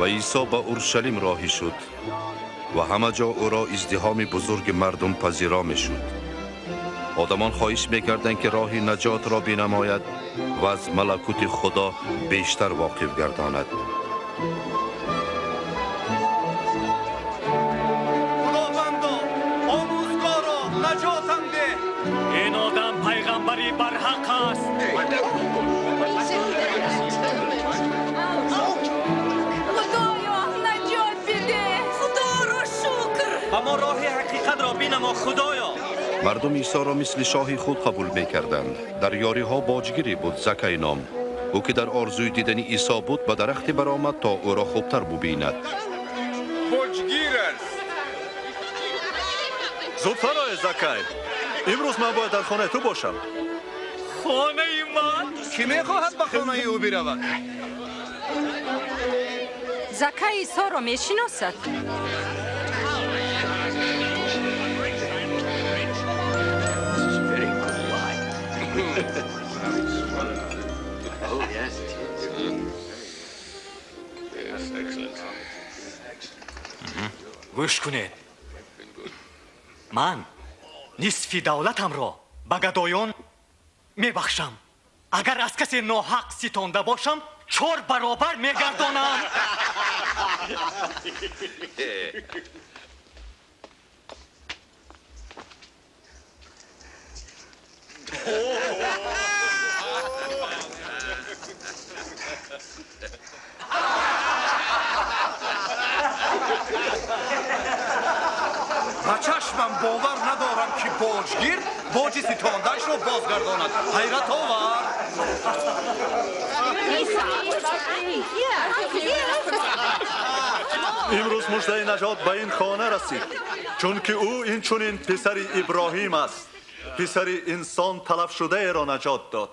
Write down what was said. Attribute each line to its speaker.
Speaker 1: Ва Исо ба Уршалим роҳӣ шуд ва ҳама ҷо ӯро издиҳоми бузурги мардум пазиро мешуд. Одамон хоҳиш мекарданд, ки роҳи наҷотро бинамояд ва аз малакути Худо бештар воқиф гардонад.
Speaker 2: Худовандо, омӯзгоро, наҷотам деҳ!
Speaker 3: Ин одам пайғамбари барҳақ аст.
Speaker 4: Худоё, наҷот бидеҳ!
Speaker 5: Худоро шукр!
Speaker 2: Ба мо роҳи ҳақиқатро бинамо, Худоё!
Speaker 1: Мардум Исоро мисли шоҳи худ қабул мекарданд. Дар ёриҳо боҷгире буд, Закай ном. Ӯ ки дар орзуи дидани Исо буд, ба дарахте баромад, то ӯро хубтар бубинад.
Speaker 6: Боҷгир аст.
Speaker 7: Зуд фароe, Закай, имрӯз ман бояд дар хонаи ту бошам.
Speaker 3: Хонаи ман?
Speaker 2: Кӣ мехоҳад ба хонаи ӯ биравад?
Speaker 4: Закай Исоро мешиносад.
Speaker 3: Гӯш кунед, ман нисфи давлатамро ба гадоён мебахшам. Агар аз касе ноҳақ ситонда бошам, чор баробар мегардонам.
Speaker 2: Ба чашмам бовар надорам, ки боҷгир боҷи ситондаашро бозгардонад. Ҳайратовар!
Speaker 7: Имрӯз муждаи наҷот ба ин хона расид, чунки ӯ инчунин писари Иброҳим аст. Писари инсон талафшудаеро наҷот дод.